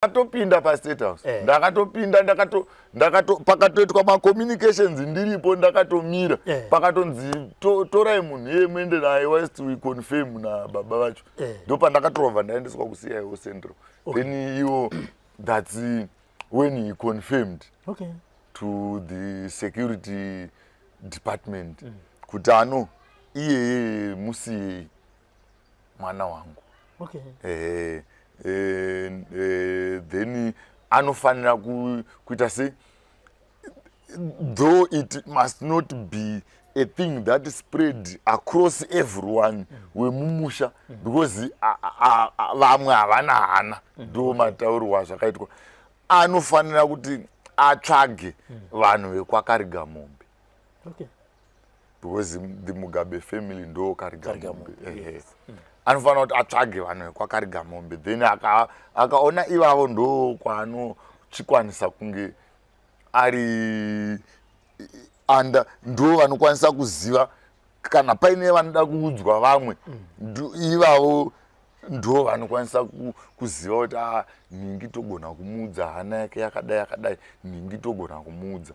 Ndakatopinda pastate house. Eh. Ndakatopinda, ndakato ndakato pakatoitwa macommunications ndiripo, ndakatomira. Pakatonzi torai munhu iye muende naye whilst we confirm nababa vacho. Ndo pandakatorobva ndaendeswa kuCIO Central. Then iwo, that's when he confirmed to the security department kuti ano iyeye musiyei, mwana wangu. Then anofanira kuita sei, though it must not be a thing that spread across everyone wemumusha, because vamwe havana hana. Ndo mataurirwo azvakaitwa. Anofanira kuti atsvage vanhu vekwaKarigamombe, because the Mugabe family ndo Karigamombe. Karigamombe. Ehe. Anofanira kuti atsvage vanhu vekwaKarigamombe, then akaona ivavo ndo kwaanochikwanisa kunge ari anda, ndo vanokwanisa kuziva kana paine vanoda kuudzwa vamwe. Ivavo ndo vanokwanisa kuziva kuti a nhingi togona kumuudza, hana yake yakadai yakadai, nhingi togona kumuudza.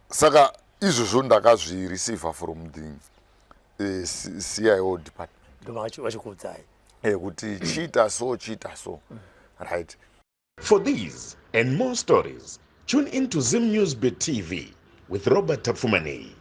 Saka izvozvo ndakazvireceiva from the CIO department. Ndo vachikuudzai. Kuti chiita so, chiita so, right. For these and more stories, tune in to Zim News Bit TV with Robert Tafumani.